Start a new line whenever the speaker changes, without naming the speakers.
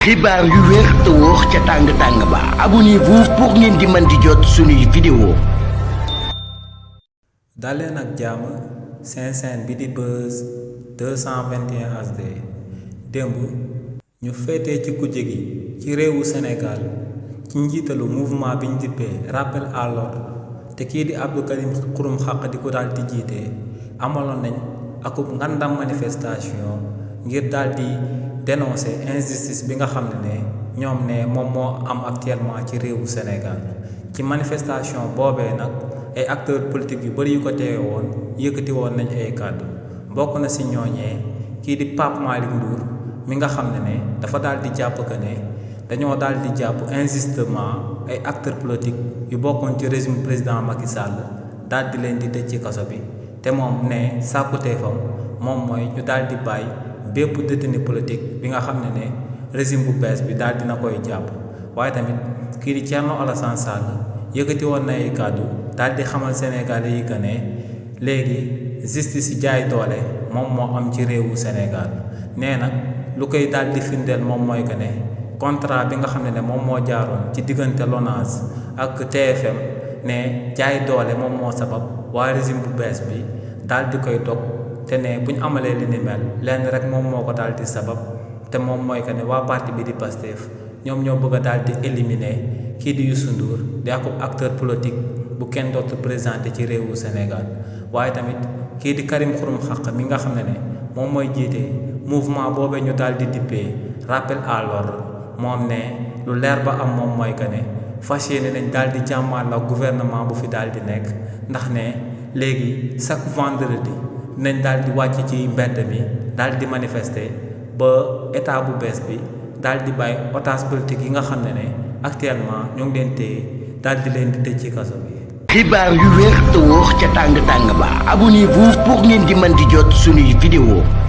xibaar yu wér te wóor ca tàng ba abonnez-vous pour ngeen di mën di jot suñuy vidéo.
daleen ak jàmm seen chaîne bi di Buzz 221 HD démb ñu féetee ci kujje gi ci réewu Sénégal ci njiitalu mouvement bi ñu dippee rappel à l'ordre te kii di Abdou Karim Xurum Xaq di ko daal di jiite amaloon nañ akub ngandam manifestation ngir daal di dénoncer injustice bi nga xam ne ñoom ne moom moo am actuellement ci réewu Sénégal ci manifestation boobee nag ay acteurs politiques yu bari yu ko teewe woon yëkkati woon nañ ay kàddu bokk na ci ñooñee kii di Pape Malick Ndour mi nga xam ne dafa daal di jàpp que ne dañoo daal di jàpp injustement ay acteurs politiques yu bokkoon ci régime président Macky Sall daal di leen di tëj ci kaso bi te moom ne sàkkuteefam moom mooy ñu daal di bàyyi bépp détenu politique bi nga xam ne régime bu bees bi daal dina koy jàpp waaye tamit kii di Thierno Alassane Sall yëkkati woon na ay kàddu daal di xamal Sénégalais yi que ne léegi justice yi jaay doole moom moo am ci réewu Sénégal nee nag lu koy daal di firndeel moom mooy que ne contrat bi nga xam ne moom moo jaaroon ci diggante LONASE ak TFM ne jaay doole moom moo sabab waa régime bu bees bi daal di koy dog te ne bu ñu amalee li ni mel lenn rek moom moo ko daal di sabab te moom mooy que ne waa parti bi di Pastef ñoom ñoo bëgg a daal di éliminer kii di Youssou Ndour di ak acteur politique bu kenn dootu présenté ci réewu Sénégal waaye tamit kii di Karim Xurum Xaq mi nga xam ne moom mooy jiite mouvement boobee ñu daal di dippee rappel à l'ordre moom ne lu leer ba am moom mooy que ne fas yéene nañ daal di jàmmal ak gouvernement bu fi daal di nekk ndax ne léegi chaque vendredi nañ daal di wàcc ci mbedd mi daal di manifester ba état bu bees bi daal di bàyyi otage politique yi nga xam ne actuellement ñoo ngi leen téye daal di leen di tëj ci kaso bi.
xibaar yu wér te wóor ca tàng ba abonnez-vous pour ngeen di mën di jot suñuy vidéo.